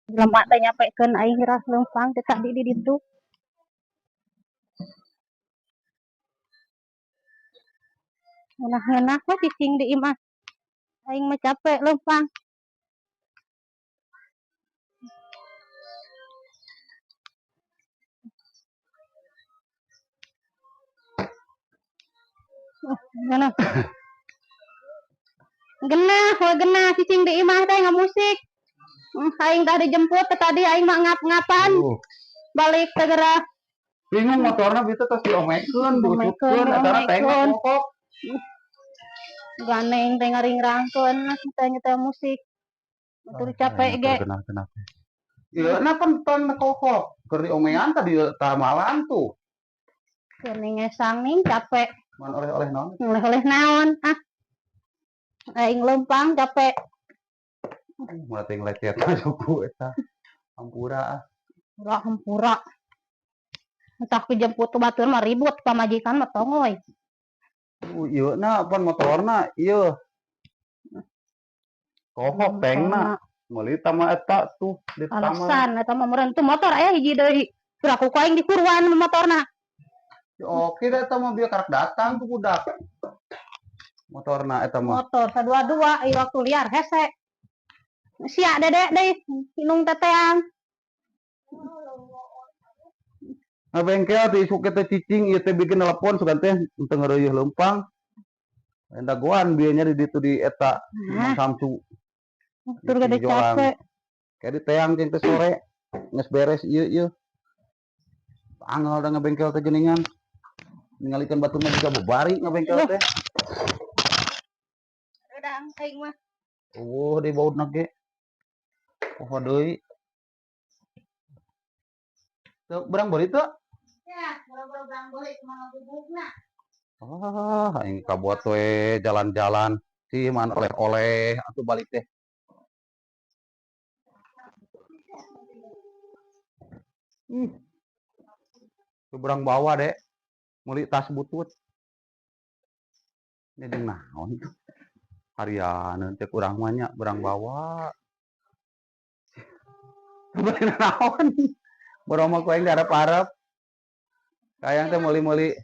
Jelema teh nyapekeun aing geura leumpang teh tadi di ditu. Ngeunah-ngeunah we cicing di imah. Aing mah capek leumpang. Ngeunah. Genah, we genah cicing di imah teh ngamusik. Aing tah dijemput teh tadi aing mah ngap-ngapan. Balik teh geura. Bingung motorna bisa tos diomekeun, diusutkeun, etana teh Diomekeun. Pokok. Ganeng teh ngaringrangkeun teh nyetel musik. Batur capek ge. Kenal kenal. Ieu na pan pan kokok keur diomean tadi tamalan tuh. Geuning ngesang ning capek. Man oleh-oleh naon? Oleh-oleh naon? Ah. Aing leumpang capek. Mulai teh lecet suku eta. Hampura ah. Hampura hampura. Entah dijemput ku batur mah ribut pamajikan mah tongoy. Ieu na pan motorna ieu. Kohok tengna. Meuli tama eta tuh di taman. Alasan eta mah meureun tuh motor aya hiji deui. Piraku ku aing dikuruan motorna. Oke dah eta mah bieu karak datang tuh budak. Motorna eta mah. Motor sadua-dua ieu waktu liar hese. Sia dedek deui inung teteang. Ngabengkel teh isuk teh cicing ieu teh bikin telepon sugan teh teu ngareuyeung leumpang. Lain dagoan bieu nya di ditu di eta Nah. Samsu. Tur gede capek. Kayak di teang jeung teh sore geus beres ieu ieu. Angel da ngabengkel teh geuningan. Ningalikeun batur mah juga bebari ngabengkel teh. Redang aing mah. Eueuh deui bautna ge. Poho deui. Teu berang beuli teu? Ya, boro-boro berang beuli kumaha gugukna. Ah, aing kabuat we jalan-jalan. Sih man oleh-oleh atuh balik teh. Teu berang bawa dek. Meuli tas butut. Ini jeung naon tuh? Harianeun teh urang mah nya berang bawa. Bari naon? Boro mah ku aing diarep-arep. Kayang teh meuli-meuli.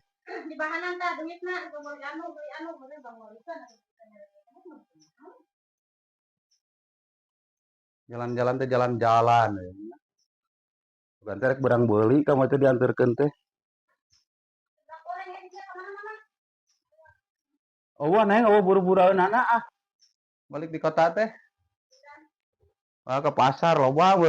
Di bahanan tah duitna meuli anu meuli anu meuli bang meulikeun. Jalan-jalan teh jalan-jalan. Bukan teh rek berang beuli ka mah teh dianterkeun teh. Eueuh neng eueuh buru-burueunana ah. Balik di kota teh. Ah ke pasar loba we.